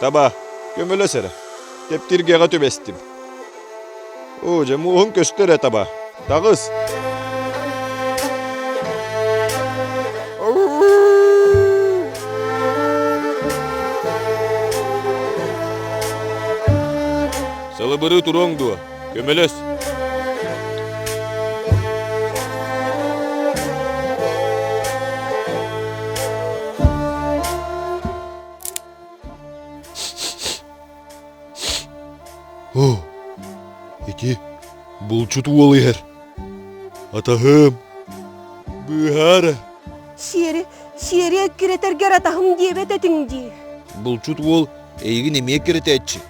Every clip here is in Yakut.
Таба, көмөлөс эрэ. Тэптиргэҕэ түбэстим. Оо, дьэ муоһуҥ көстөр ээ таба. Таҕыс! Сылыбырыы туруоҥ дуо? Көмөлөс! Оо, ити булчут уол иһэр. Атаһым, быыһаа эрэ. Сиэри, сиэри эккирэтэргэр атаһым диэбэт этиҥ дии. Булчут уол эйигин эмиэ эккирэтээччи.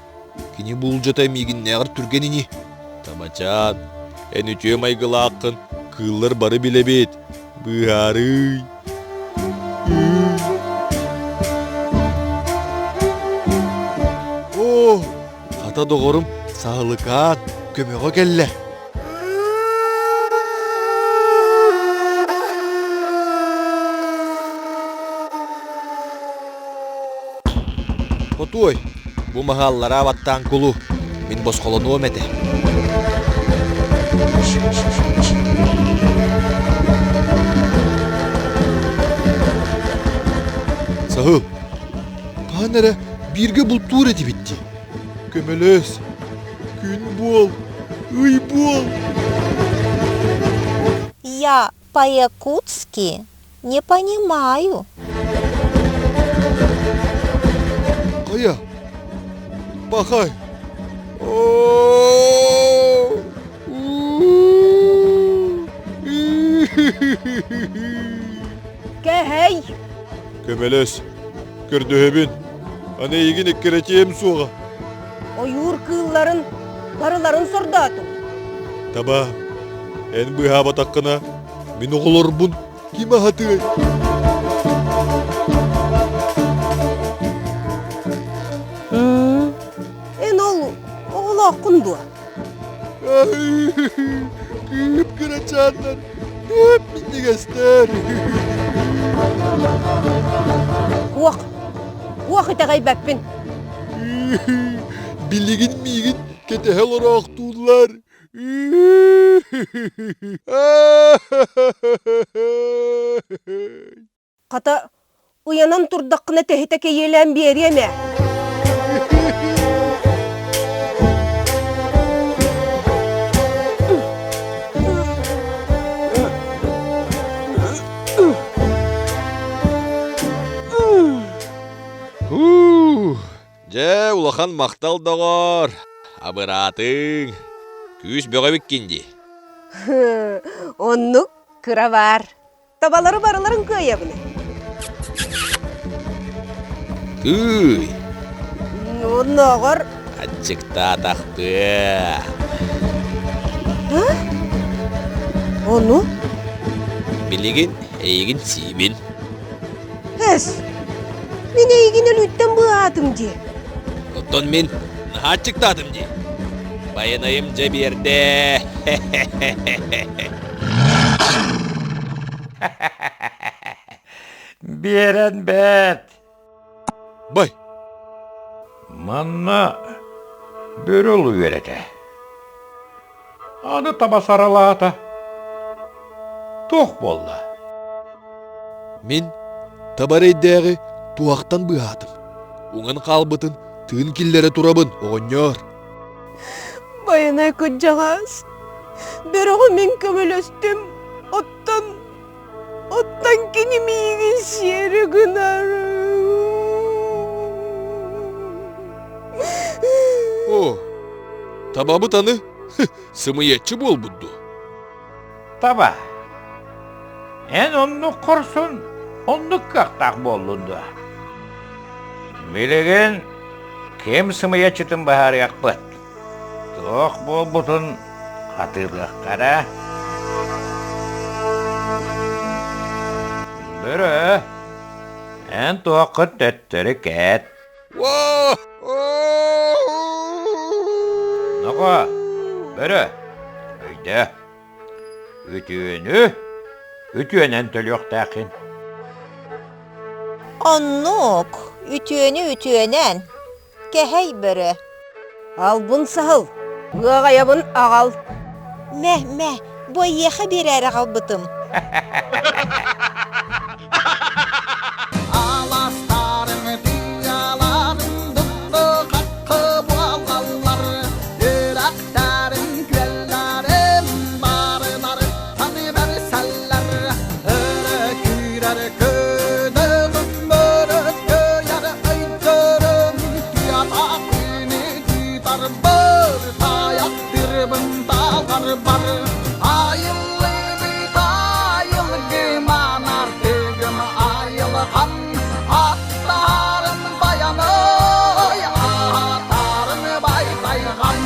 Кини буулдьата миигиннээҕэр түргэн ини. Тамачаан, эн үтүө майгылааххын кыыллар бары билэбит. Быыһаарыый. Оо, хата доҕорум Саһылыкаан көмөҕө кэллэ. Хотуой, бу маһы аллараа баттаан кулу, мин босхолонуом этэ. Саһыл, хаһан эрэ бииргэ бултуур этибит дии. Көмөлөс, күн буол, ый буол. Я по-якутски не понимаю. Хайа? Пахай! Кэһэй! Көмөлөс, көрдөһөбүн. Аны эйигин эккирэтиэм суоҕа. Ойуур кыылларын барыларын сордоотум. Таба, эн быыһаабатаххына, мин оҕолорбун Ким аһатыай? Эн ол оҕолооххун дуо? Кыып кырачааннар, кыып минньигэстэр. Уох, уох итэҕэйбэппин. Билигин миигин кэтэһэ олороохтууллар. Хата, уйанан турдаххына тэһитэ кэйиэлээн биэриэм ээ. Дьэ, улахан махтал доҕоор, абыраатыҥ. Күүс бөҕө эбиккин дии. Оннук кыра баар. Табалары барыларын кыайабын. Тыый! Оннооҕор Аччыктаатахпыа. Ону? Билигин эйигин сиибин. Эс, мин эйигин өлүүттэн быыһаатым дии. Оттон мин наһаа аччыктаатым дии. Байанайым дьэ биэрдэ. Биэрэн бэрт. Бай. Манна бөрө үөрэтэ. Аны таба саралаата. Туох буолла? Мин таба эрэйдээҕи туһахтан быыһаатым. Уҥан хаалбытын тыын киллэрэ турабын, оҕонньоор. Байанай кырдьаҕас, бөрөҕө мин көмөлөстүм, оттон оттон кини миигин сиэри гынар. О, табабыт аны сымыйаччы буолбут дуо? Таба, эн оннук хорсун, оннук кыахтаах буоллун дуо? Билигин ким сымыйаччытын быһаарыахпыт. Туох буолбутун хатылыахтара. Бөрө, эн туоххун төттөрү кэт. Ноҕо, бөрө, өйдөө. Үтүөнү үтүөнэн төлүөхтээххин. Оннук, үтүөнү үтүөнэн. Кэһэй бөрө. Албын саһыл, ыаҕайабын аҕал. Мэ, мэ, бу эйиэхэ биэрээри аҕалбытым. Аластарым тыаларын дукку-хаххы буолаллар, үрэхтэрин күөллэрин барыларыттан бэрсэллэр. Өрө күүрэр күнүм мөрөкөйөр өйдөрүм тыатаахыны тыытарбар тайахтырбын таларбар айыллыбыт айылгыман артыгым айылҕан аттарын баяный аатарын байтайҕан.